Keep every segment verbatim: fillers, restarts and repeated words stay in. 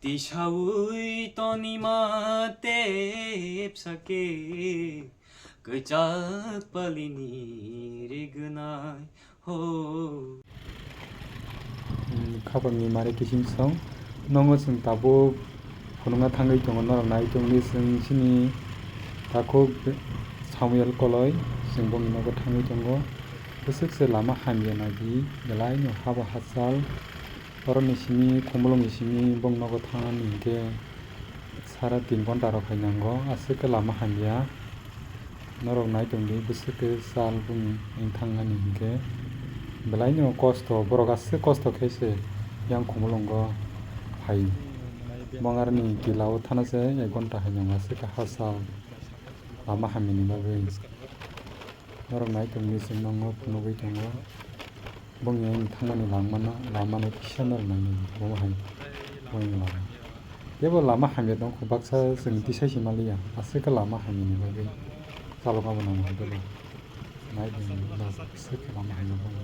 Isaui tonima tepsa khe kwchak palini rignai ho. Hmm, khapangni mare kiching song. Nongo chwng tabuk phunukna thangwi tongo, norok nai tongdi chwng chini takhuk Samuel Koloi, chwng bongni nogo thangwi tongo. Bwswk se lama hamya nagi, belaino haba hachal. Borokni simi, Khumulwngni simi, bongni nogo thangnani hinkhe sara tin ghonta rok hai nango, aswk khe lama hamya. Norok nai tongdi, bwswk khe sal bumung wng thangnani hinkhe belaino kosto, borok aswk kosto khe se yang Khumulwngo phai. Bongarni kila o thana se ek ghonta hai nango, aswk khe hachal lama hamyani bagwi. Norok nai tongdi, chwng nokno phunugwi tongo. Bongni thangmani langmano, lamano kisa norok nainai, bo hai, bongni lama. Teibo lama hamya tong kho, baksa chwng tisai se maliya, aswk khe lama hamyani bagwi chalok abono nang teibo. Nai tongdi, aswk khe lama hamya tong.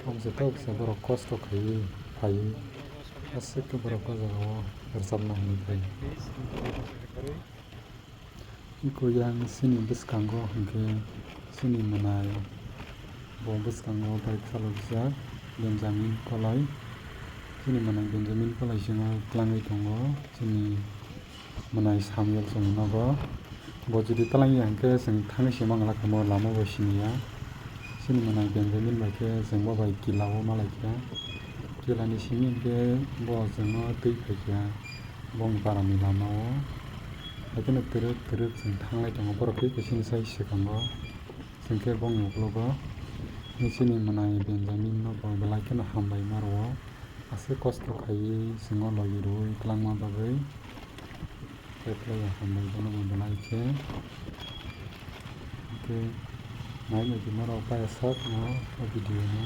Tong se tok se borok kosto khaiwi, phaiwi, aswk khe borok o jaga o rwchapna hinwi phai. Iko yang chini bwskango hinkhe chini mwnai bo bwskango bike chalokjak Benjamin Koloi. Chini mwnai Benjamin Koloi simo twlangwi tongo chini mwnai Samuel chwngno nogo. Bo jodi twlangya hinkhe chwng thangwi se mangla kamo lama bo siniya. Chini mwnai Benjamin bai khe chwng bo bai kila o malaikha. Kilani simi hinkhe bo chwngno twi phaikha. Bongni parani lama o. Haikhe no twrwk twrwk chwng thanglai tongo, borok khe kisini sai swkango. Chwng khe bongni ukologo chini mwnai Benjamin no bo belai kheno hambai ma rwo. Aswk kosto khaiwi chwngno logi rwui twlangma bagwi. Khe belai hambai bono bo belai khe. Hwnkhe nai naidi norok paiya sak no o video no.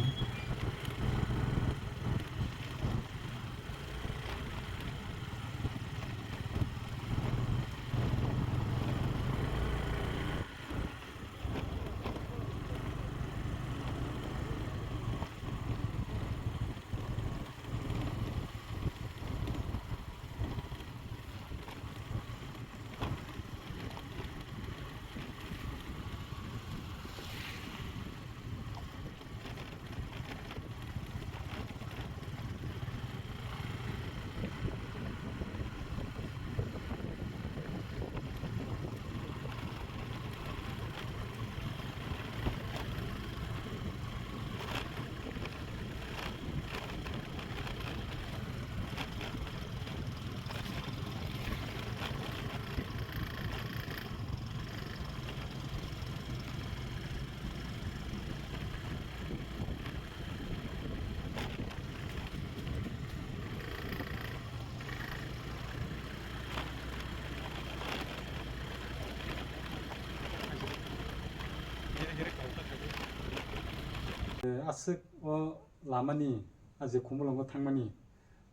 Aswk o lamani, a je Khumulwngo thangmani,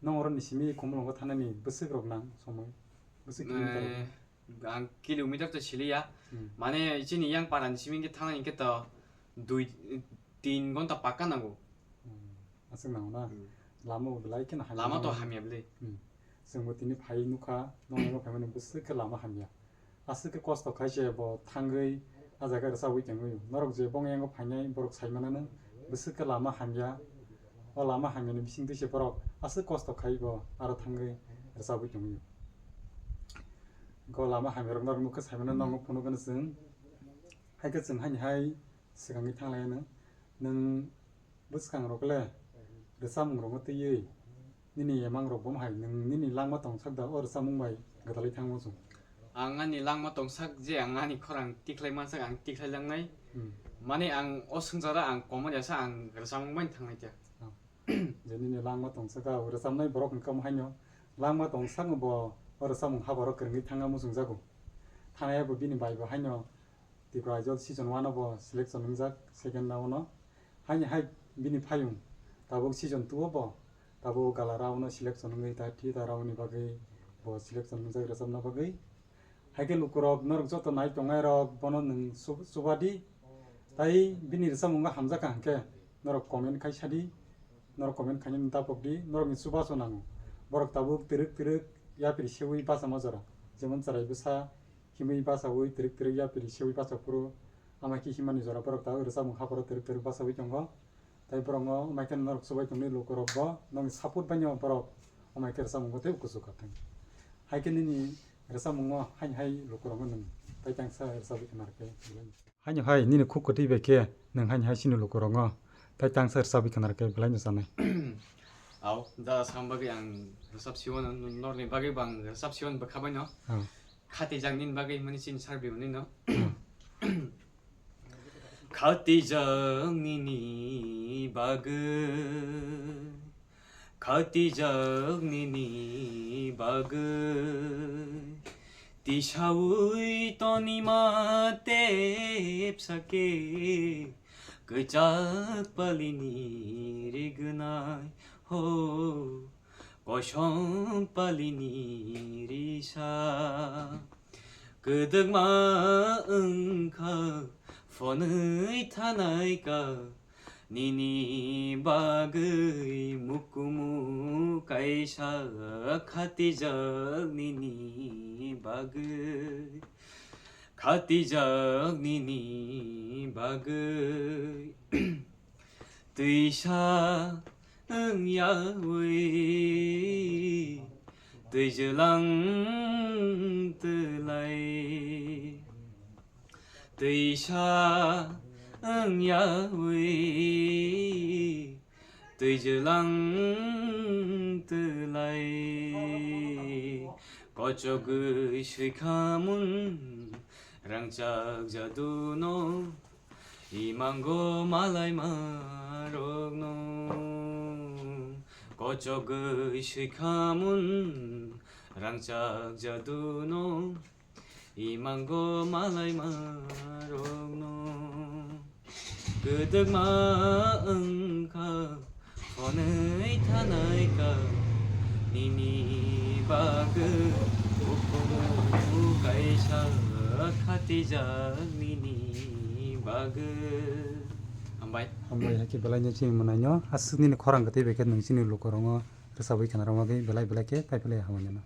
nong oroni simi Khumulwngo thangnani bwswk rok nang somoi? Bwswk kilometer rok? Eh, ang kilometer to siliya. Hmm. Mane chini yang parani simi hwnkhe thangna hinkhe to dui, tin ghonta pakka nango. Hmm. Aswk nango na? Hmm. Lama bo belai kheno hamya. Lama to nango. Hamya bwle. Hmm. Chwngbo tini phai nukha, nong oroni phaimani bwswk khe lama hamya. Aswk khe kosto khai se bo thangwi a jaga rwchabwi tongwi. Norok je bongni yango phainai borok sai manano bwswk khe lama hamya. O lama hamyani bisingtwi se borok aswk kosto khai bo aro thangwi rwchabwi tongwi. Go lama hamyarok norok nukha sai mano, nokno phunukgwno chwng. Hai khe chwng haini hai swkangwi thanglaino. Nwng bwskangrok le rwchapmungrokno twiwi nini emangrok bo hai nwng nini langma tongsak da o rwchapmung bai gwdalwi thangmo chwng? Ang ani langma tongsak je ang ani khorang tikhlai mansak ang tikhlai langnai. Hmm. Mane ang o swngcharo ang komor ya sa ang rwchapmung bai thangnai khe. Oh. Je nini langma tongsak o rwchapnai borok hwnkhe omo haino langma tongsak bo o rwchapmung habarok kwrwngwi thangna muchungjago. Thanai bo bini bai bo haino Tripura Idol season one o bo selection wngjak second round o. Haini hai bini phayung tabuk season two o bo tabuk gala round o selection wngwi ta theater round ni bagwi bo selection wngjak rwchapna bagwi. Hai khe lukurok norok joto nai tongnai rok bono nwng chu-, chubadi. Tai bini rwchapmung hamjak kha hwnkhe norok comment khai sadi. Norok comment khainani dapok di, norokni chubachu nango. Borok tabuk twrwk twrwk yapri sewi bachama jora, jemon chwrai bwsa himwi bachaui twrwk twrwk yapri sewi bacha phuru, ama khe himani jora borok tabuk rwchapmung hapharo twrwk twrwk bachaui tongo. Tai borokno amai khe norok chubai tongni lukurokbo nokni support baino borok amai khe rwchapmungo tei kuchuk kha thang. Hai khe nini rwchapmungo haini hai lukurokno nwng tai tangsa rwchapwi khna rwkhe. Haino hai nini khuk kwtwi bai khe nwng haini hai chini lukurokno tai tangsa rwchapwi khna rwkhe belai no chanai. Au, da sam bagwi ang rwchap siwano, norni bagwi bo ang rwchap siwano bwkha baino. Oh. Khatijak nini bagwi hwnmani chini sarbwi hwnwi no. Oh. Khatijak nini bagwi, khatijak nini bagwi, tisaui tonima tepsa khe, kwchak palini rignai ho, kosom palini risa. Kwdwkma wngkha phonwi thanaikha, nini bagwi mukumu kaisa khatijak nini bagwi, khatijak nini bagwi. Twisa wng yaui twijlang twlai, twisa wng yaui twijlang twlai, kochogwi swikhamun rangchak jaduno. Imango malaima rokno kochogwi swikhamun rangchak jaduno. Imango malaima rokno kwdwkma wngkha. Hwnwi thanai ka nini bagwi bukumu kaisa khatijak nini bagwi. Hambai. Hambai, hakhe belai no chini mwnaino aswk nini khorang kwtwi bai khe nwng chini lukurokno rwchabwi khna rwmagwi belai belai khe phai phai hambai no.